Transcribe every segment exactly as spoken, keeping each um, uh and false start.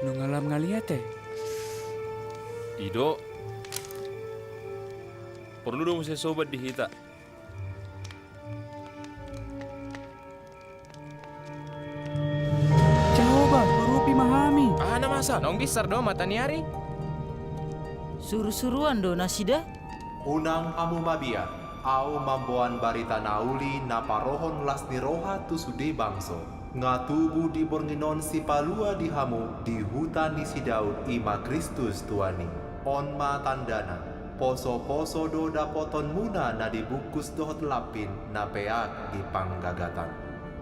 Nunga lam nga liat, e? I do. Porlu do muse soban di hita. Jahowa, urupi ma hami. Aha na masa? Naung binsar do mata ni ari? Surusuruan do nasida? Unang hamu mabiar, ahu mamboan barita na uli na parohon las ni roha tu sude bangso. Nga tubu di borngin on Sipalua di hamu di huta ni si Daud, i ma Kristus Tuhan i. On ma tandana: Posoposo do dapotonmuna na dibungkus dohot lampin na peak di panggagatan.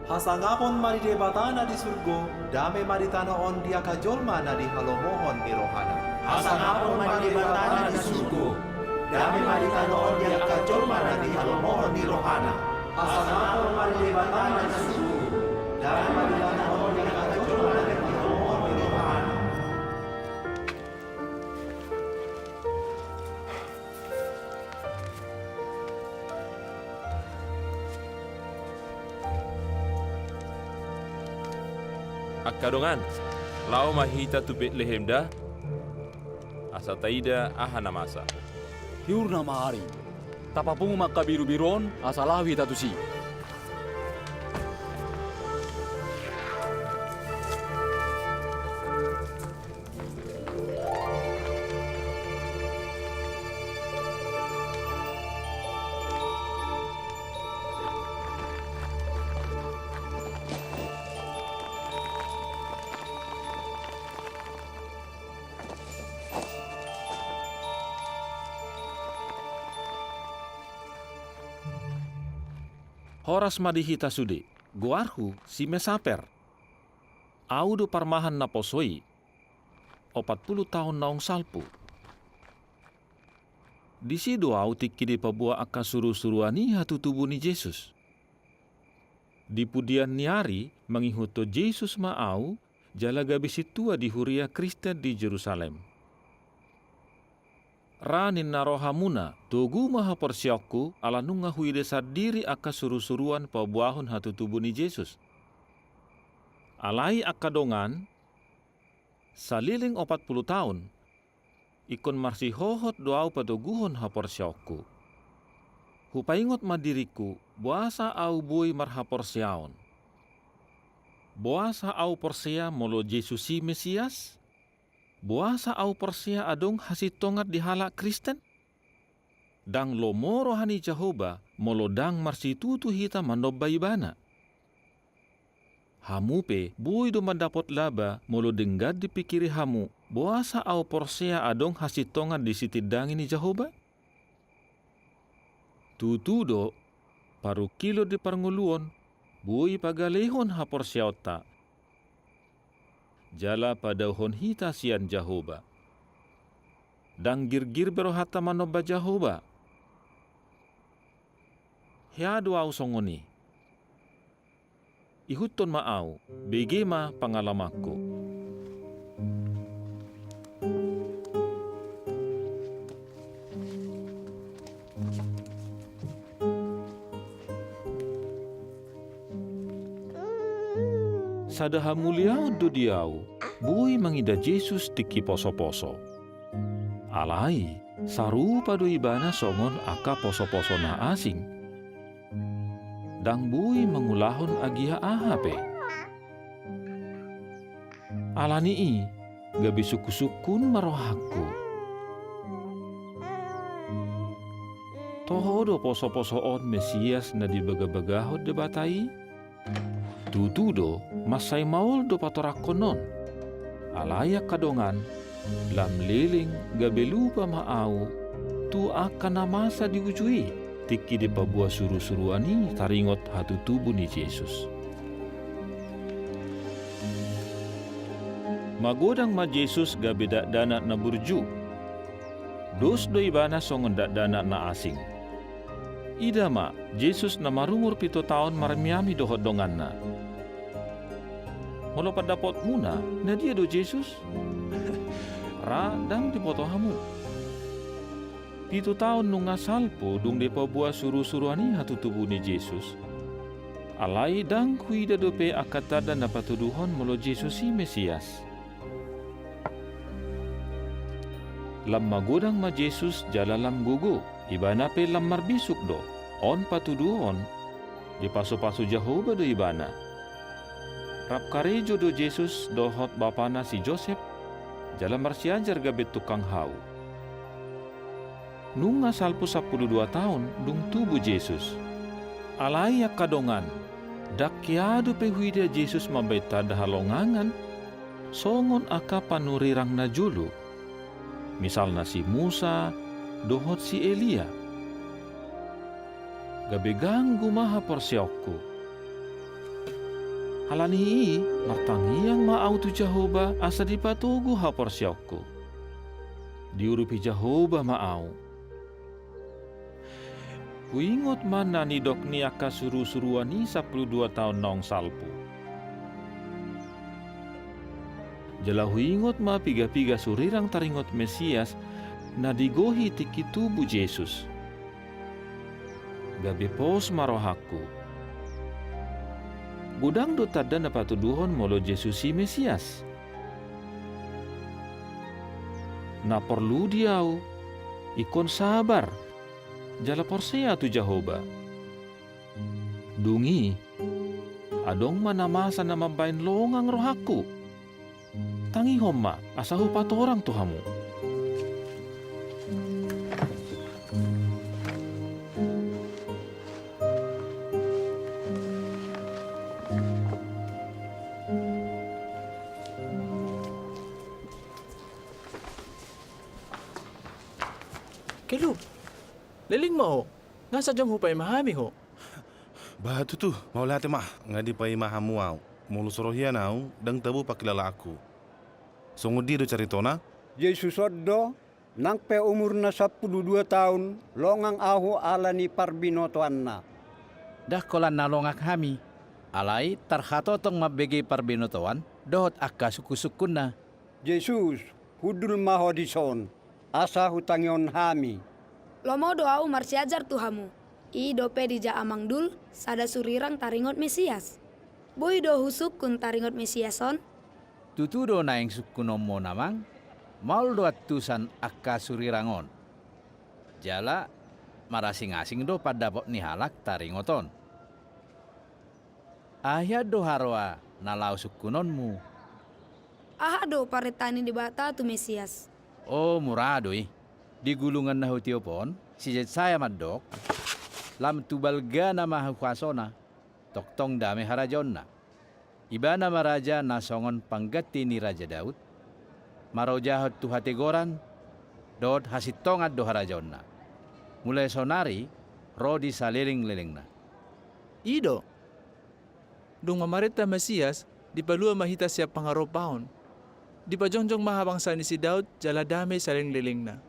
Hasangapon ma di Debata na di surgo, dame ma di tano on di angka jolma na dihalomohon ni rohana. Hasangapon ma di Debata na di surgo, dame ma di tano on di angka jolma na dihalomohon ni rohana. Hasangapon ma di Debata na di surgo, dame ma di tano on di angka jolma na dihalomohon ni rohana. Angka dongan, laho ma hita tu Betlehem da, asa taida aha na masa. Hiur nama ari. Tapapungu ma angka birubiru on, asa laho hita tusi. Horas ma di hita sude. Goarhu si Mesaper. Ahu do parmahan naposo i, opat pulu taon naung salpu. Disi do ahu tingki dipaboa angka surusuruan i hatutubu ni Jesus. Di pudian ni ari mangihuthon Jesus ma ahu, jala gabe sintua di huria Kristen di Jerusalem. Ra ninna rohamuna, togu ma haporseaonku, ala nunga huida sandiri angka surusuruan paboahon hatutubu ni Jesus. Alai angka dongan, saleleng opat pulu taon, ingkon marsihohot do ahu patoguhon haporseaonku. Hupaingot ma diringku, boasa ahu boi marhaporseaon. Boasa ahu porsea molo Jesus i Mesias? Boasa ahu porsea adong hasintongan di halak Kristen? Ndang lomo roha ni Jahowa molo ndang marsitutu hita manomba Ibana. Hamu pe boi do mandapot laba molo denggan dipikiri hamu, boasa ahu porsea adong hasintongan di sitindangi ni Jahowa? Tutu do, parungkilon di parngoluon boi pagalehon haporseaonta, jala padaohon hita sian Jahowa. Ndang girgir be rohanta manomba Jahowa. Hea do ahu songon i. Ihuthon ma ahu, bege ma pangalamanku. Sada hamuliaon do di ahu, boi mangida Jesus tingki posoposo. Alai, sarupa do Ibana songon angka posoposo na asing. Ndang boi mangulahon agia aha pe. Ala ni i, gabe sungkunsungkun ma rohangku. Toho do posoposo on Mesias na dibagabagahon Debata i? Tutu do, mansai maol do patorangkon on. Alai angka dongan, lam leleng gabe lupa ma ahu tu angka na masa di uju i, tingki dipaboa surusuruan i taringot hatutubu ni Jesus. Magodang ma Jesus gabe dakdanak na burju. Dos do Ibana songon dakdanak na asing. Ida ma, Jesus na marumur pitu taon marmiami dohot donganna. Molo pandapotmuna, na dia do Jesus? Ra ndang diboto hamu. Pitu taon nunga salpu dung dipaboa surusuruan i hatutubu ni Jesus. Alai ndang huida dope angka tanda na patuduhon molo Jesus i Mesias. Lam magodang ma Jesus jala lam gogo, ibana pe lam marbisuk do. On patuduhon, dipasupasu Jahowa do ibana. Rap karejo do Jesus dohot bapana si Josep, jala marsiajar gabe tukang hau. Nunga salpu sampulu dua taon dung tubu Jesus. Alai angka dongan, ndang hea dope huida Jesus mambahen tanda halongangan songon angka panurirang na jolo, misalna si Musa dohot si Elia. Gabe ganggu ma haporseaonku. Ala ni i, martangiang ma ahu tu Jahowa asa dipatogu haporseaonku. Diurupi Jahowa ma ahu. Huingot ma na nidok ni angka surusuruan i sampulu dua taon naung salpu. Jala huingot ma pigapiga surirang taringot Mesias na digohi tingki tubu Jesus. Gabe pos ma rohangku. Godang do tanda na patuduhon molo Jesus i Mesias. Na porlu di ahu, ingkon sabar, jala porsea tu Jahowa. Dung i, adong ma na masa na mambahen longang rohangku. Tangihon ma, asa hupatorang tu hamu. Kelup, leleng ma ho, nga sajom hupaima hami ho. Bah, tutu, mauliate ma, nga dipaima hamu ahu. Molo so ro hian ahu, ndang tabo pangkilalaanku. Songon dia do caritona? Jesus on do, nang pe umurna sampulu dua taon, longang ahu ala ni parbinotoanna. Ndang holan na longang hami, alai tarhatotong mambege parbinotoan dohot angka sungkunsungkunna. Jesus, hundul ma ho dison, asa hutangihon hami. Lomo do ahu marsiajar tu hamu. I dope dija amang dul, sada surirang taringot Mesias. Boi do husungkun taringot Mesias on? Tutu do naeng sungkunonmon amang, maol do antusan angka surirang on. Jala marasingasing do pandapot ni halak taringot on. Aha hian do haroa na laho sungkunonmu? Aha do parenta ni Debata tu Mesias? O, mura do i. Di gulungan na hutiop on, si Jesaya mandok, lam tu balgana ma huhasona, tongtong dame harajaonna. Ibana ma raja na songon pangganti ni Raja Daud, marojahan tu hategoran, dohot hasintongan do harajaonna. Mulai sonari, ro di salelenglelengna. I do. Dung mamarenta Mesias, dipalua ma hita sian pangaropaon. Dipajongjong ma habangsa ni si Daud, jala dame salelenglelengna.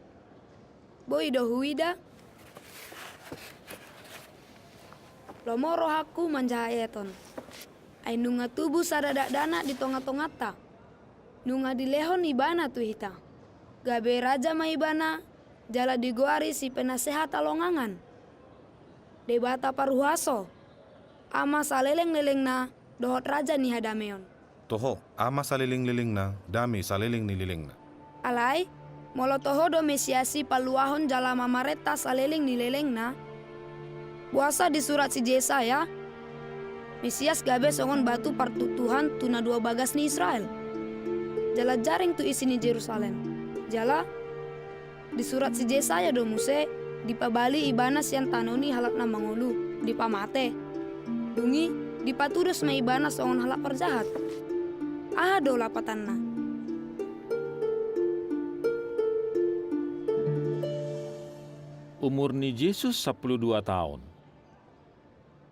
Boi do huida? Lomo rohangku manjaha eton. Ai nunga tubu sada dakdanak di tongatonganta. Nunga dilehon ibana tu hita. Gabe raja ma ibana, jala digoari si penasehat halongangan. Debata parhuaso. Ama salelenglelengna, dohot raja ni hadameon. Toho, ama salelenglelengna, dame saleleng ni lelengna. Alai, molo toho do Mesias i paluahon jala mamarenta saleleng ni lelengna, boasa disurat si Jesaya, Mesias gabe songon batu partuktuhan tu na dua bagas ni Israel. Jala jaring tu isi ni Jerusalem. Jala, disurat si Jesaya do muse, dipabali ibana sian tano ni halak na mangolu, dipamate. Dung i, dipatudos ma ibana songon halak parjahat. Aha do lapatanna? Umur ni Jesus sampulu dua taon.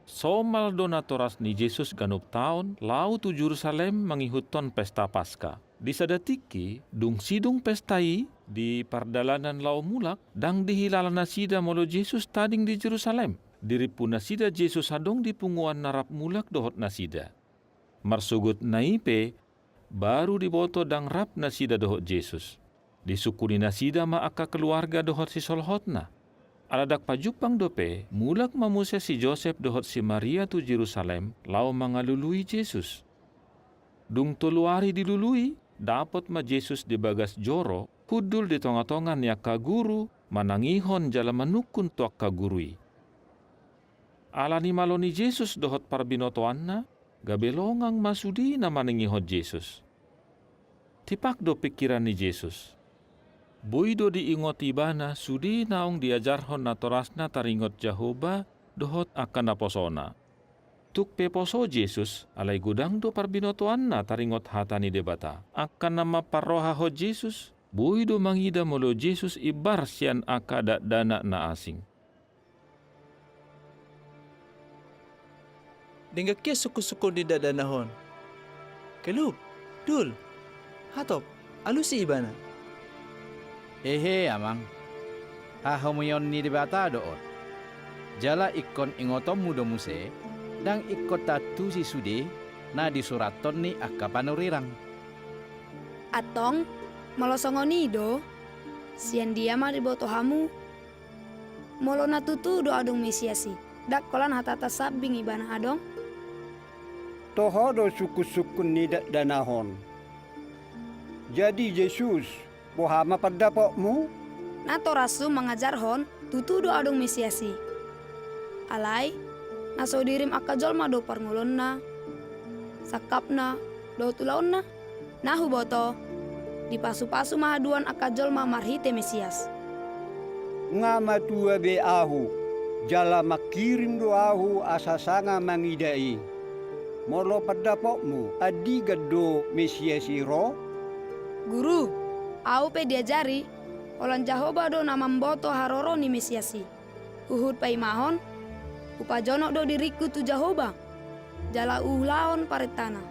Somal do natoras ni Jesus ganup taon laho tu Jerusalem mangihuthon pesta Paska. Di sada tingki, dung sidung pesta i, di pardalanan laho mulak, ndang dihilala nasida molo Jesus tading di Jerusalem. Dirimpu nasida Jesus adong di punguan na rap mulak dohot nasida. Marsogot na i pe, baru diboto ndang rap nasida dohot Jesus. Disungkuni nasida ma angka keluarga dohot sisolhotna. Ala ndang pajumpang dope, mulak ma muse si Josep dohot si Maria tu Jerusalem, laho mangalului Jesus. Dung tolu ari dilului, dapot ma Jesus di bagas joro, hundul di tonga-tonga ni angka guru, manangihon jala manungkun tu angka guru i. Ala ni malo ni Jesus dohot parbinotoanna, gabe longang ma sude na manangihon Jesus. Tipak do pingkiran ni Jesus. Boi do diingot ibana sude naung diajarhon natorasna taringot Jahowa dohot angka naposona. Tung pe poso Jesus, alai godang do parbinotoanna taringot hata ni Debata. Angka na mamparrohahon Jesus, boi do mangida molo Jesus imbar sian angka dakdanak na asing. Denggan hian sungkun-sungkun ni dakdanak on. Kelup, dul, hatop, alusi ibana. Hehe, amang. Hahomion ni Debata do on. Jala ingkon ingotonmu do muse, ndang ingkon taantusi sude na disurathon ni angka panurirang. Antong, molo songon i do, sian dia ma diboto hamu? Molo na tutu do adong Mesias i, ndang holan hata-hata sambing ibana adong? Toho do sungkun-sungkun ni dakdanak on. Jadi Jesus, boha ma pandapotmu? Natorashu mangajarhon tutu do adong Mesias i. Alai, na so dirim angka jolma do parngoluonna, sangkapna, dohot ulaonna? Na huboto, dipasu-pasu ma haduan angka jolma marhite Mesias. Nga matua be ahu, jala mangkirim do ahu asa sanga mangida i. Molo pandapotmu, andigan do Mesias i ro? Guru, ahu pe diajari, holan Jahowa do na mamboto haroro ni Mesias i. Huhut paimahon, hupajonok do diringku tu Jahowa, jala huulahon parentana.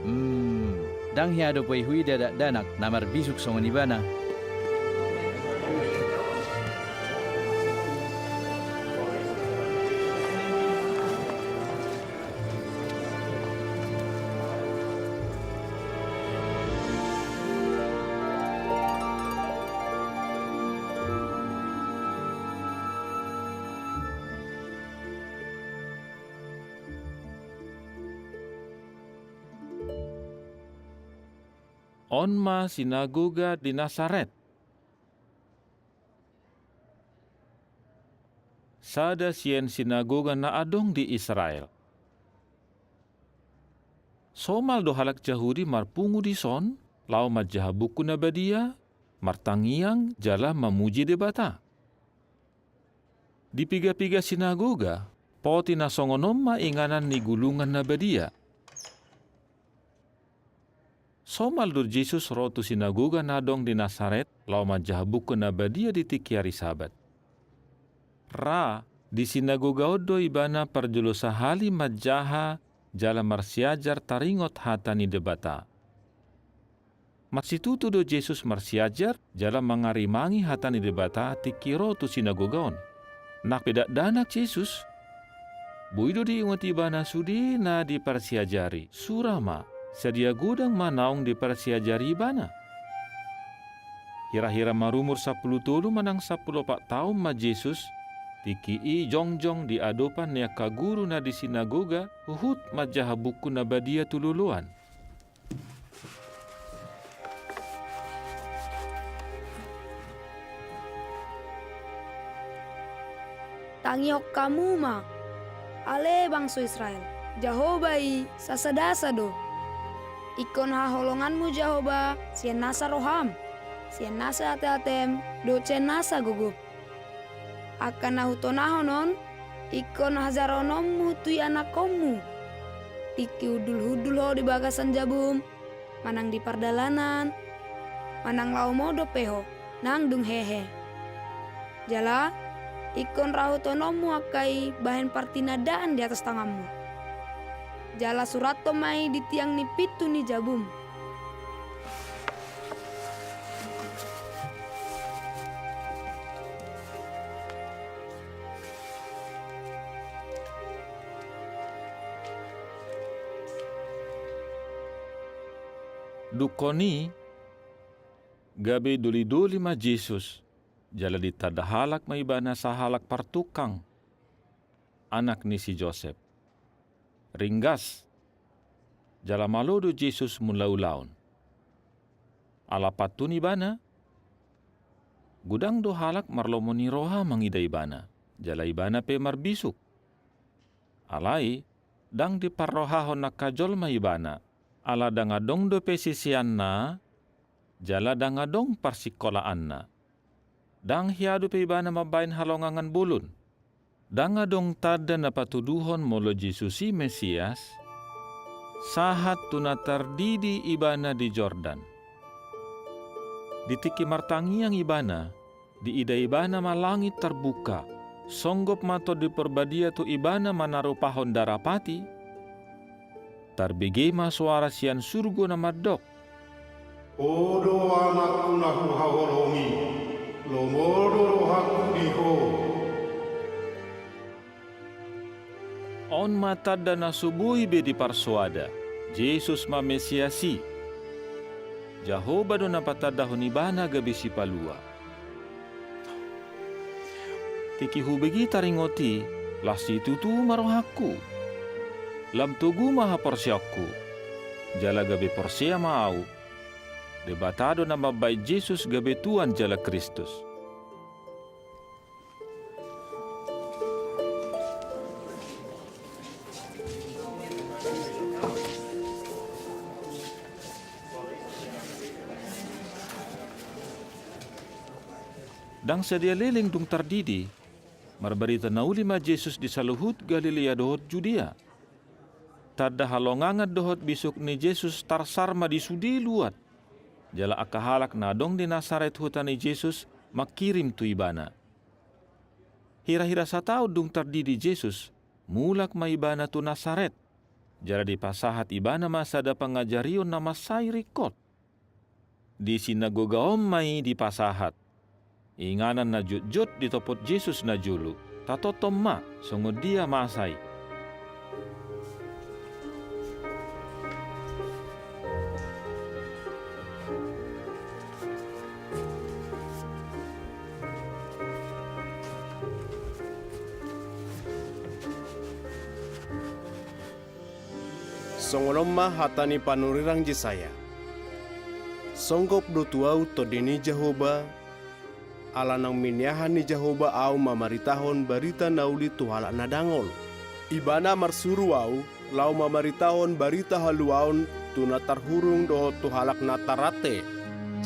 Hmm, ndang hea dope huida dakdanak na marbisuk songon ibana. On ma sinagoga di Nasaret. Sada sian sinagoga na adong di Israel. Somal do halak Jahudi marpungu dison, laho manjaha buku na badia, martangiang jala mamuji Debata. Di piga-piga sinagoga, poti na songon on ma inganan ni gulungan na badia. Somal do Jesus ro tu sinagoga na adong di Nasaret, laho manjaha buku na badia di tingki ari Sabat. Ra, di sinagoga on do ibana parjolo sahali manjaha jala marsiajar taringot hata ni Debata. Marsitutu do Jesus marsiajar, jala mangarimangi hata ni Debata tingki ro tu sinagoga on. Nang pe dakdanak Jesus, boi do diingot ibana sude na diparsiajari. Sura ma, sadia godang ma naung diparsiajari ibana. Hira-hira marumur sampulu tolu manang sampulu opat taon ma Jesus, tingki i jongjong di adopan ni angka guru na di sinagoga, huhut manjaha buku na badia tu loloan. Tangihon hamu ma, ale bangso Israel, Jahowa i sasada-sada do. Ingkon haholonganmu Jahowa sian nasa roham, sian nasa ate-atem, dohot sian nasa gogom. Angka na hutonahon on, ingkon hajarononmu tu ianakhonmu. Tingki hundul-hundul ho di bagasan jabum, manang di pardalanan, manang laho modom pe ho, nang dung hehe. Jala, ingkon rahutononmu angka i bahen partinandaan di atas tanganmu. Jala surathon ma i di tiang ni pintu ni jabum. Dungkon i, gabe doli-doli ma Jesus, jala ditanda halak ma ibana sahalak partukang, anak ni si Josep. Ringgas, jala malo do Jesus mangula ulaon. Ala pantun ibana, Godang do halak marlomo ni roha mangida ibana, jala ibana pe marbisuk. Alai, ndang diparrohahon angka jolma ibana, ala ndang adong dope siseanna, jala ndang adong parsingkolaanna. Ndang hea dope ibana mambahen halongangan bolon. Ndang adong tanda na patuduhon molo Jesus i Mesias, sahat tu na tardidi ibana di Jordan. Di tingki martangiang ibana, diida ibana ma langit tarbuka, songgop ma Tondi Parbadia tu ibana manarupahon darapati, tarbege ma soara sian surgo na mandok: Ho do Anakku na huhaholongi, lomo do rohangku di Ho. On ma tanda na so boi be diparsoada, Jesus ma Mesias i. Jahowa do na patandahon ibana gabe Sipalua. Tingki hubege taringot i, las situtu ma rohangku. Lam togu ma haporseaonku, jala gabe porsea ma ahu. Debata do na mambahen Jesus gabe Tuhan jala Kristus. Ndang sadia leleng dung tardidi, marbarita na uli ma Jesus di saluhut Galilea dohot Judea. Tanda halongangan dohot bisuk ni Jesus tarsar ma di sude luat. Jala angka halak na adong di Nasaret huta ni Jesus mangkirim tu ibana. Hira-hira sataon dung tardidi Jesus, mulak ma ibana tu Nasaret. Jala dipasahat ibana ma sada pangajarion na mansai ringkot. Di sinagoga on ma i dipasahat. Inganan na jotjot ditopot Jesus najolo, tatonton ma songon dia masa i. Songon on ma hata ni panurirang Jesaya: Songgop do tu ahu Tondi ni Jahowa, ala naung miniahan ni Jahowa ahu mamaritahon barita na uli tu halak na dangol. Ibana marsuru ahu laho mamaritahon barita haluaon tu na tarhurung dohot tu halak na tarrante,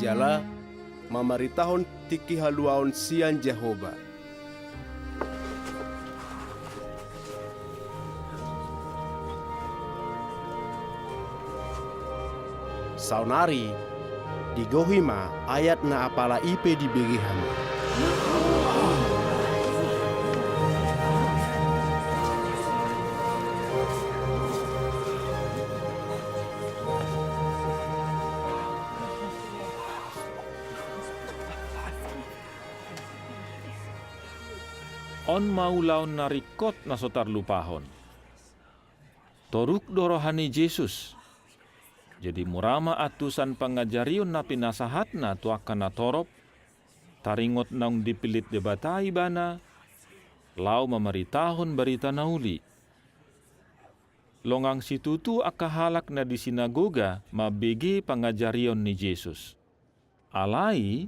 jala mamaritahon tingki haluaon sian Jahowa. Saonari, digohi ma ayat na apala i pe dibege hamu. On ma ulaon na ringkot na so tarlupahon. Toruk do roha ni Jesus. Jadi mura ma antusan pangajarion na pinasahatna tu angka natorop, taringot naung dipillit Debata ibana, laho mamaritahon barita na uli. Longang situtu angka halak na di sinagoga mambege pangajarion ni Jesus. Alai,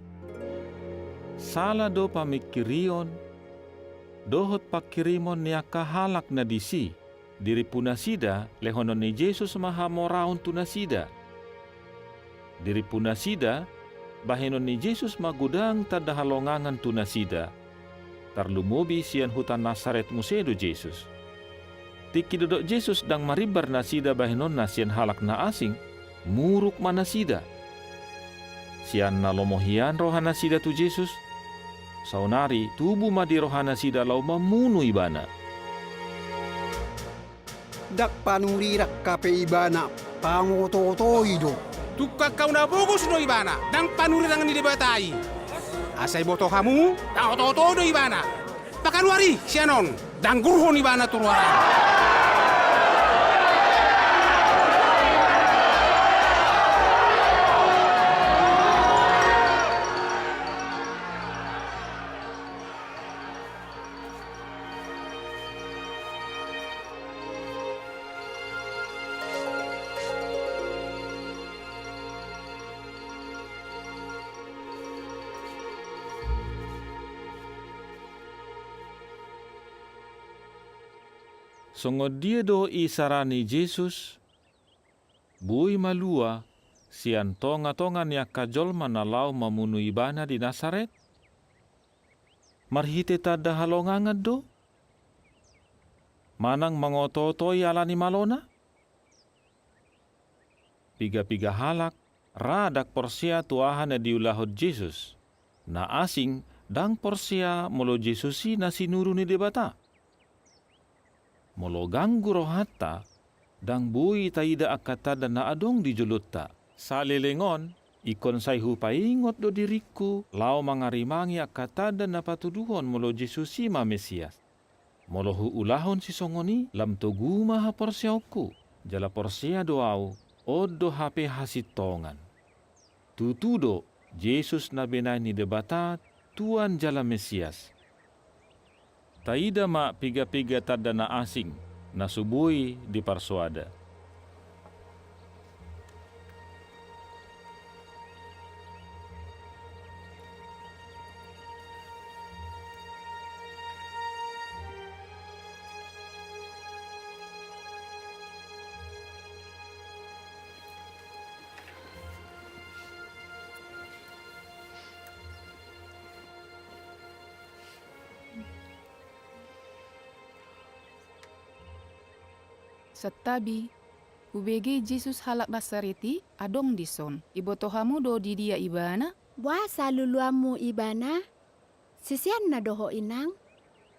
sala do pamingkirion dohot pangkirimon ni angka halak na disi. Dirimpu nasida, lehonon ni Jesus ma hamoraon tu nasida. Dirimpu nasida, bahenon ni Jesus ma godang tanda halongangan tu nasida. Tarlumobi sian huta Nasaret muse do Jesus. Tingki didok Jesus ndang marimbar nasida bahenonna sian halak na asing, muruk ma nasida. Sian na lomo hian rohanasida tu Jesus, saonari tubu ma di rohanasida laho mamunu ibana. Ndang panurirang hape ibana, pangotootoi do. Tungkang hau na bogos do ibana, ndang panurirang ni Debata i. Asa iboto hamu, pangotootoi do ibana. Pakaluar i sian on, danggurhon ibana tu ruar an. Songon dia do isara ni Jesus boi malua sian tonga-tonga ni angka jolma na laho mamunu Ibana di Nasaret? Marhite tanda halongangan do? Manang mangoto-otoi ala ni maloNa? Piga-piga halak ra ndang porsea tu aha na diulahon Jesus. Na asing ndang porsea molo Jesus i na sinuru ni Debata. Molo ganggu rohanta, ndang boi taida angka tanda na adong di jolonta. Saleleng on, ingkon sai hupaingot do diringku laho mangarimangi angka tanda na patuduhon molo Jesus i ma Mesias. Molo huulahon sisongon i, lam togu ma haporseaonku, jala porsea do ahu, on do hape hasintongan. Tutu do, Jesus na binahen ni Debata, Tuan jala Mesias. Taida ma piga-piga tanda na asing, na so boi diparsoada. Santabi, hubege Jesus halak Nasaret i adong dison. Iboto hamu do di dia Ibana? Boasa luluanmu Ibana? Siseanna do ho inang?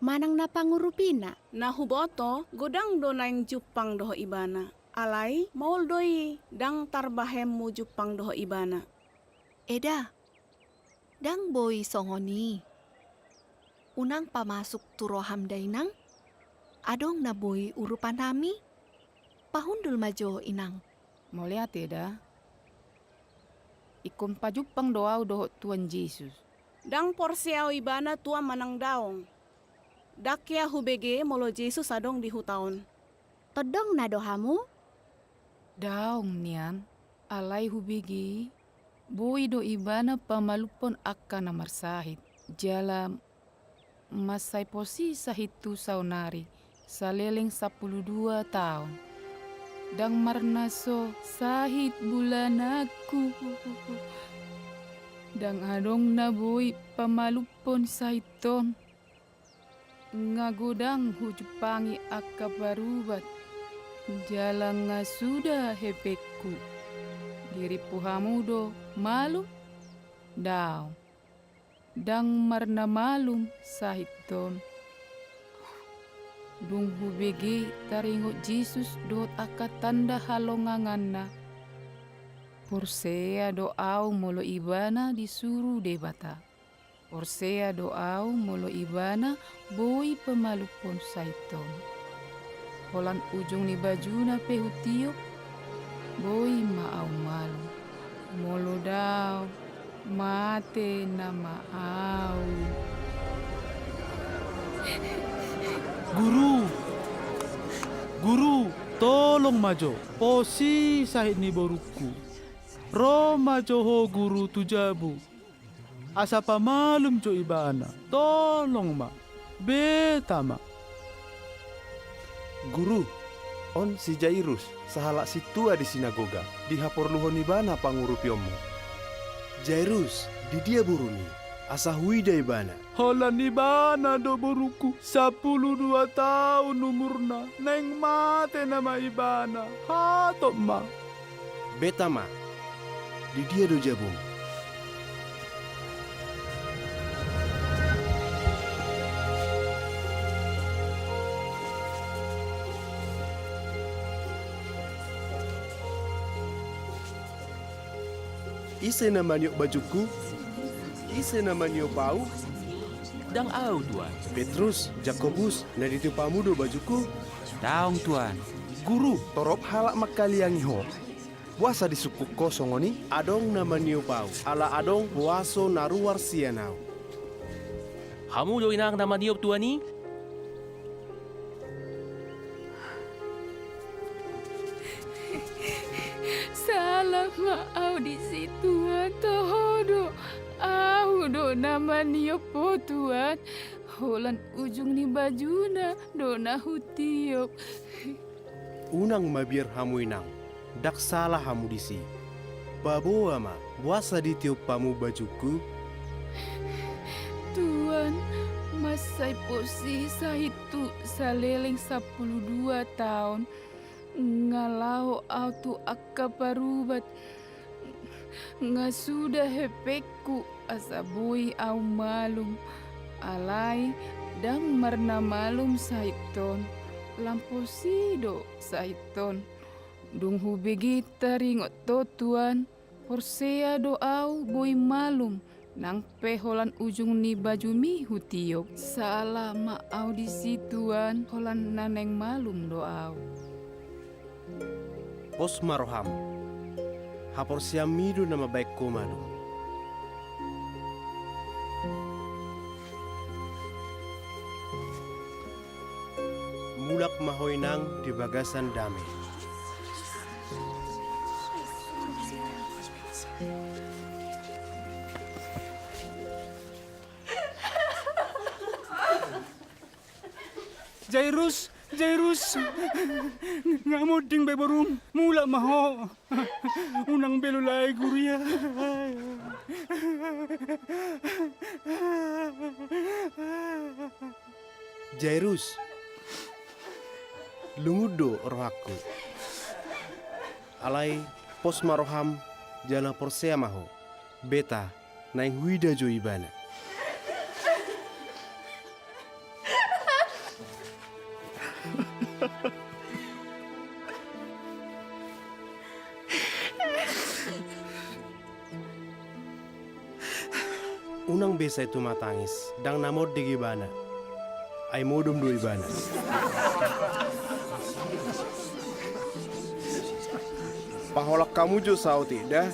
Manang na pangurupina? Na huboto, godang do naeng jumpang dohot Ibana. Alai, maol do i, ndang tarbahenmu jumpang dohot Ibana. Eda, ndang boi songon i. Unang pamasuk tu roham da inang, adong na boi urupan hami. Pahundul ma jo inang. Mauliate da. Ingkon pajumpang do ahu dohot Tuhan Jesus. Ndang porsea ahu Ibana Tuhan manang daong. Ndang hea hubege molo Jesus adong di huta on. Tondongna do hamu? Daong nian, alai hubege, boi do Ibana pamalumhon angka na marsahit. Jala mansai pos i sahithu saonari, saleleng sampulu dua taon. Ndang marnaso sahit bulananku. Ndang adong na boi pamalumhon sahit on. Nga godang hujumpangi angka parubat, jala nga suda hepengku. Dirimpu hamu do malum? Daong. Ndang marnamalum sahit on. Dung hubege taringot Jesus dohot angka tanda halonganganna, porsea do ahu molo Ibana disuru Debata. Porsea do ahu molo Ibana boi pamalumhon sahit on. Holan ujung ni bajuna pe hutiop, boi ma ahu malum. Molo daong, mate nama ahu. Guru! Guru, tolong ma jo, pos i sahit ni borungku. Ro ma jo ho Guru tu jabu. Asa pamalum jo ibana, tolong ma, beta ma. Guru, on si Jairus, sahalak sintua di sinagoga, dihaporluhon ibana pangurupionmu. Jairus, di dia borumi, asa huida ibana? Holan ibana do borungku, sampulu dua taon umurna, naeng mate nama ibana, hatop ma. Beta ma, di dia do jabum? Ise na maniop bajungku? Ise na maniop ahu? Ndang ahu, Tuan. Petrus, Jakobus, na ditiop hamu do bajungku? Daong, Tuan. Guru, torop halak mangkaliangi ho. Boasa disungkun ho songon i? Adong na maniop ahu, ala adong huaso na ruar sian ahu. Hamu do inang na maniop Tuan i? Salah ma ahu disi Tuan, toho do, ahu do na maniop ho Tuan. Holan ujung ni bajuna do na hutiop. Unang mabiar hamu, inang, ndang sala hamu disi. Paboa ma, boasa ditiop hamu bajungku? Tuan, mansai posi sahit tu saleleng sampulu dua taon. Nga laho au tu angka parubat, nga suda hepengku asa boi au malum. Alai ndang marnamalum sahit on, lam posi do sahit on. Dung hubege taringot ho, Tuan, porsea do au boi malum. Nang pe holan ujung ni bajumi hutiop. Sala ma au disi, Tuan, holan na naeng malum do au. Pos ma roham. Haporseaonmi do na mambahen ho malum. Mulak ma ho, inang, di bagasan dame. Jairus, Jairus, nga monding be borum, mulak ma ho. Unang be lolai guru i. Jairus, lungun do rohangku. Alai pos ma roham, jala porsea ma ho. Beta naeng huida jo ibana. Unang be sai tumatangis, ndang na monding ibana. Ai modom do ibana. Paholang hamu jo saotik da.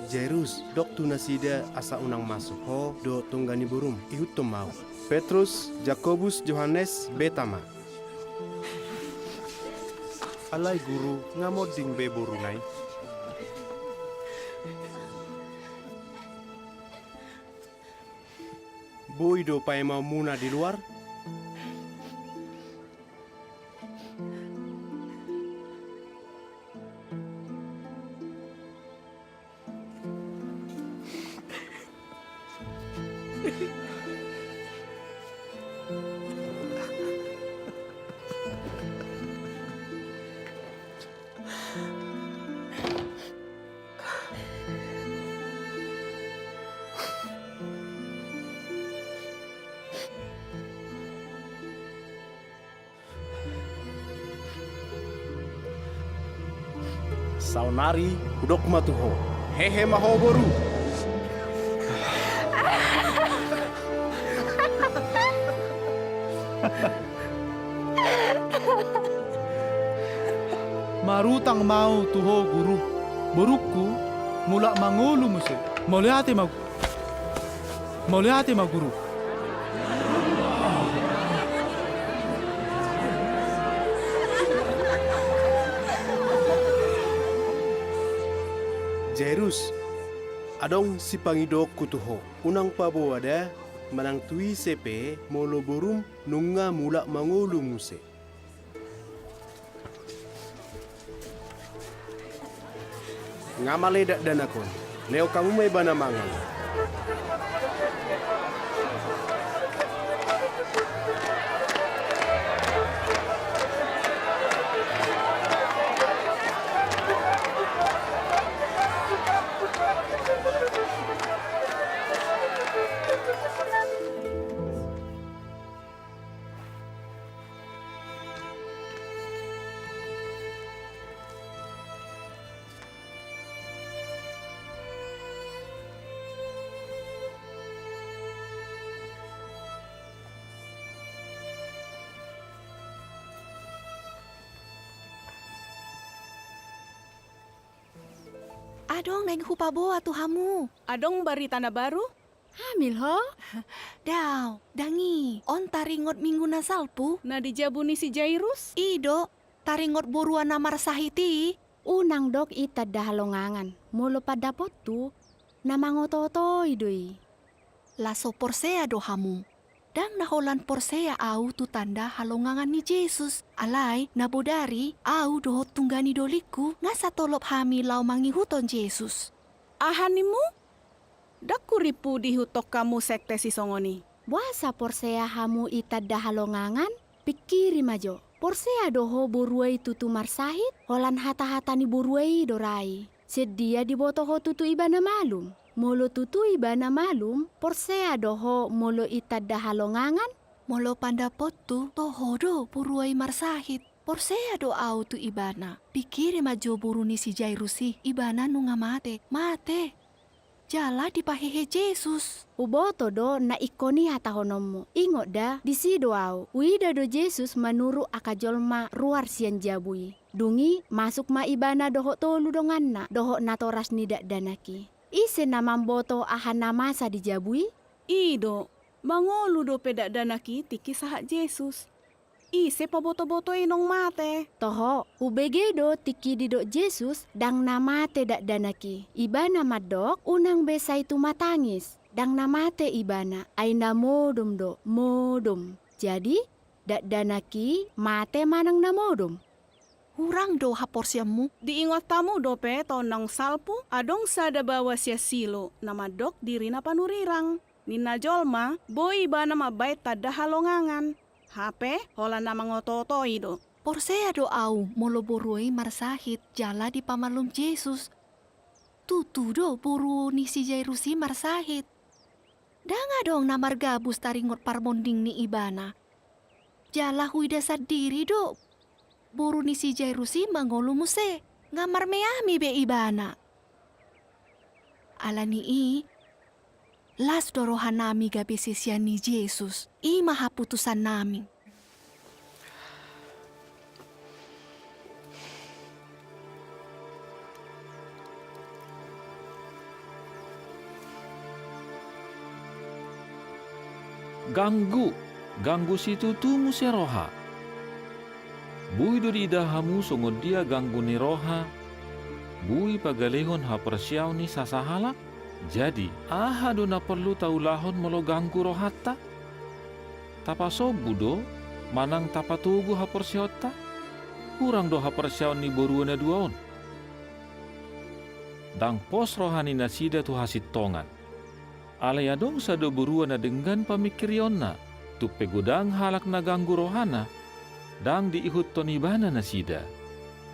Jairus, dok tu nasida asa unang masuk ho dohot tongga ni borum, ihuthon ma au. Petrus, Jakobus, Johannes, beta ma. Alai guru, nga monding be boruna i. Boi do paemaonmuna di luar? Saonari hudok ma tu ho, hehe ma ho boru. Marutang ma au tu ho guru, borungku mulak mangolu muse. Mauliate ma, mauliate ma guru. Jairus, adong sipangidoonku tu ho. Unang paboa da manang tu ise pe molo borum nunga mulak mangolu muse. Nga male dakdanak on, lehon hamu ma ibana mangan. Adong naeng hupaboa tu hamu. Adong barita na baru? Hamil ho? Daong, ndang i. On taringot minggu na salpu. Na di jabu ni si Jairus? I do, taringot borua na marsahit i. Unang dok i tanda halongangan. Molo pandapothu, na mangotootoi do i. laos so porsea do hamu. Ndang na holan porsea ahu tu tanda halongangan ni Jesus, alai na bodari ahu dohot tungga ni dolingku nga satolop hami laho mangihuthon Jesus. Aha ninmu? Ndang hurimpu diihuthon hamu sekte sisongon i. Boasa porsea hamu i tanda halongangan? Pingkiri ma jo. Porsea do ho borua i tutu marsahit? Holan hata-hata ni borua i do ra i. Sian dia diboto ho tutu ibana malum? Molo tutu ibana malum, porsea do ho molo i tanda halongangan? Molo pandapothu, toho do borua i marsahit. Porsea do ahu tu ibana. Pingkiri ma jo boru ni si Jairus i, ibana nunga mate. Mate. Jala dipahehe Jesus. Huboto do na ingkon i hatahononmu. Ingot da, disi do ahu. Huida do Jesus manuruk angka jolma ruar sian jabu i. Dung i, masuk ma ibana dohot tolu donganna, dohot natoras ni dakdanak i. Ise na mamboto aha na masa di jabu i? I do, mangolu dope dakdanak i tingki sahat Jesus. Ise paboto-boto i naung mate? Toho, hubege do tingki didok Jesus, ndang na mate dakdanak i. Ibana mandok, unang be sai tumatangis. Ndang na mate ibana, ai na modom do, modom. Jadi, dakdanak i mate manang na modom? Hurang do haporseaonmu? Diingot hamu dope taon naung salpu, adong sada baoa sian Silo, na mandok dirina panurirang. Ninna jolma, boi ibana mambahen tanda halongangan. Hape, holan na mangoto-oto i do. Porsea do ahu molo borua i marsahit jala dipamalum Jesus. Tutu do boru ni si Jairus i marsahit. Ndang adong na margabus taringot parmonding ni ibana. Jala huida sandiri do boru ni si Jairus i mangolu muse, nga marmeami be ibana. Alani i, las do rohanami gabe sisean ni Jesus. I ma haputusannami. Ganggu, ganggu situtu muse roha. Boi do diida hamu songon dia ganggu ni roha boi pagalehon haporseaon ni sasahalak? Jadi, aha do na porlu taulahon molo ganggu rohanta? Tapasombu do, manang tapatogu haporseaonta? Hurang do haporseaon ni borua na dua on. Ndang pos roha ni nasida tu hasintongan. Alai adong sada borua na denggan pamingkirionna, tung pe godang halak na ganggu rohana, ndang diihuthon ibana nasida.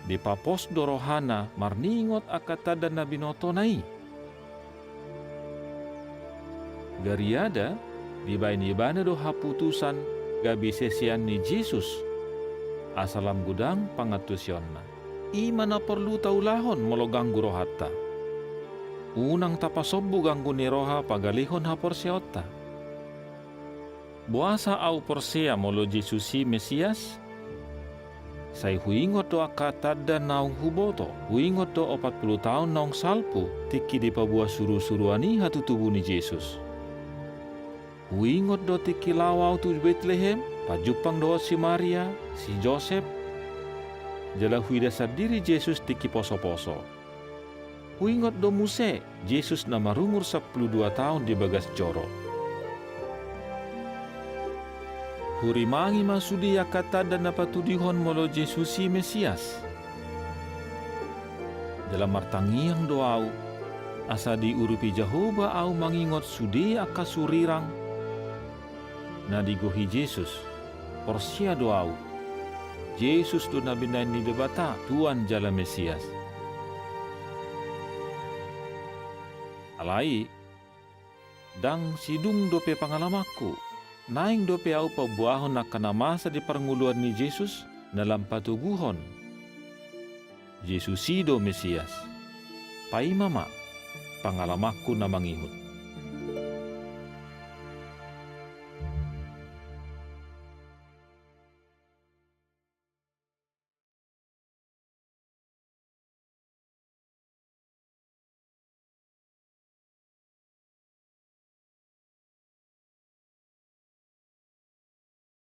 Dipapos do rohana marningot angka tanda na binotona i. Gariada, dibahen ibana do haputusan gabe sisean ni Jesus, asa lam godang pangantusionna. I ma na porlu taulahon molo ganggu rohanta. Unang tapasombu ganggu ni roha pagalehon haporseaonta. Boasa ahu porsea molo Jesus i Mesias? Sai huingot do angka tanda naung huboto, huingot do opat pulu taon naung salpu, tingki dipaboa suru-suruan i hatutubu ni Jesus. Huingot do tingki laho ahu tu Betlehem, pajumpang dohot si Maria, si Josep, jala huida sandiri Jesus tingki poso-poso. Huingot do muse Jesus na marumur sampulu dua taon di bagas joro. Hurimangi ma sude angka tanda na patudihon molo Jesus i Mesias. Jala martangiang do ahu, asa diurupi Jahowa ahu mangingot sude angka surirang na digohi Jesus. Porsea do ahu, Jesus do na binahen ni Debata Tuan jala Mesias. Alai, ndang sidung dope pangalamanku. Naeng dope ahu paboahon angka na masa di parngoluan ni Jesus, na lam patoguhon Jesus i do Mesias. Paima ma pangalamanku na mangihut.